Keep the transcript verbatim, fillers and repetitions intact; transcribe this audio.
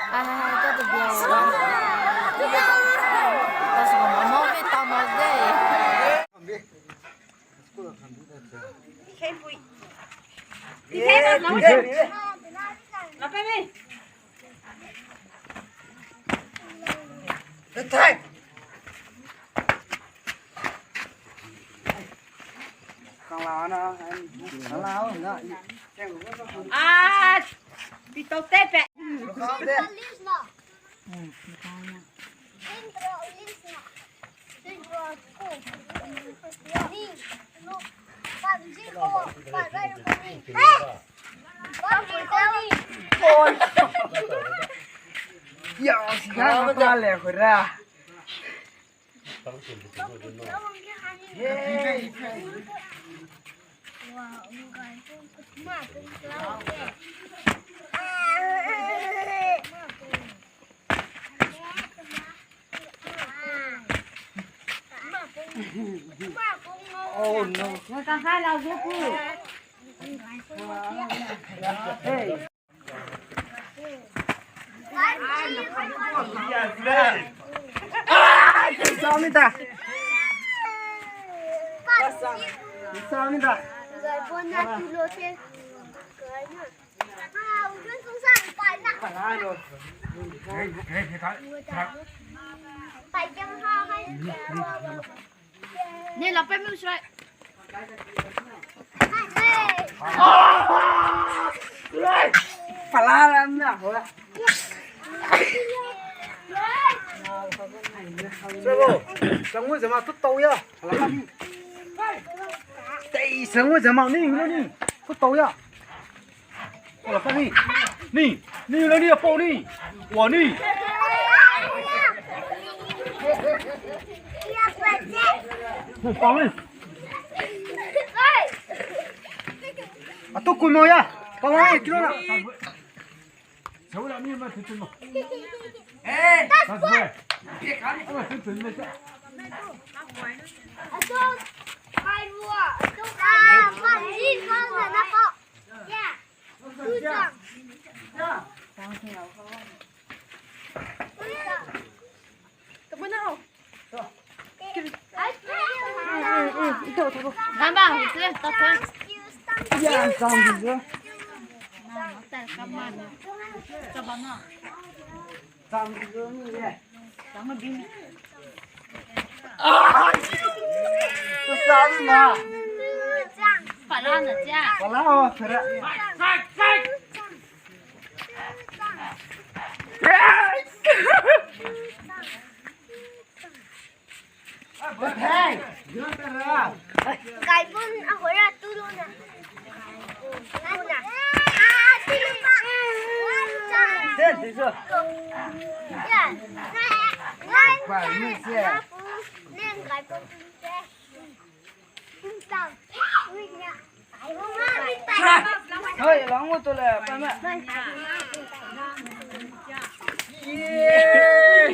Hai, hai, hai, kau tu biar orang. Kau semua mama ni tamat deh. Ah, pitau tepe. Ya, siga apa le kura. Oh no. Hey. Sami ta. Sami ta. Ni lapai mi usrai. Pala lam na ho. Sabo, sangu jama tu tau ya. Tei sangu jama ni, ni, ni. Tu tau ya. Wala pa ni. Ni, ni la ni apo ni. Wa ni. Ni pa ni. Atu kun mo ya. Pa ni kilo na. Sa wala ni ma tu tu mo. Eh. Gaibun ahora tu lona. Lona. Ah, tu lona. Ya. Hoi, lang mo tu le, pa ma. Ye.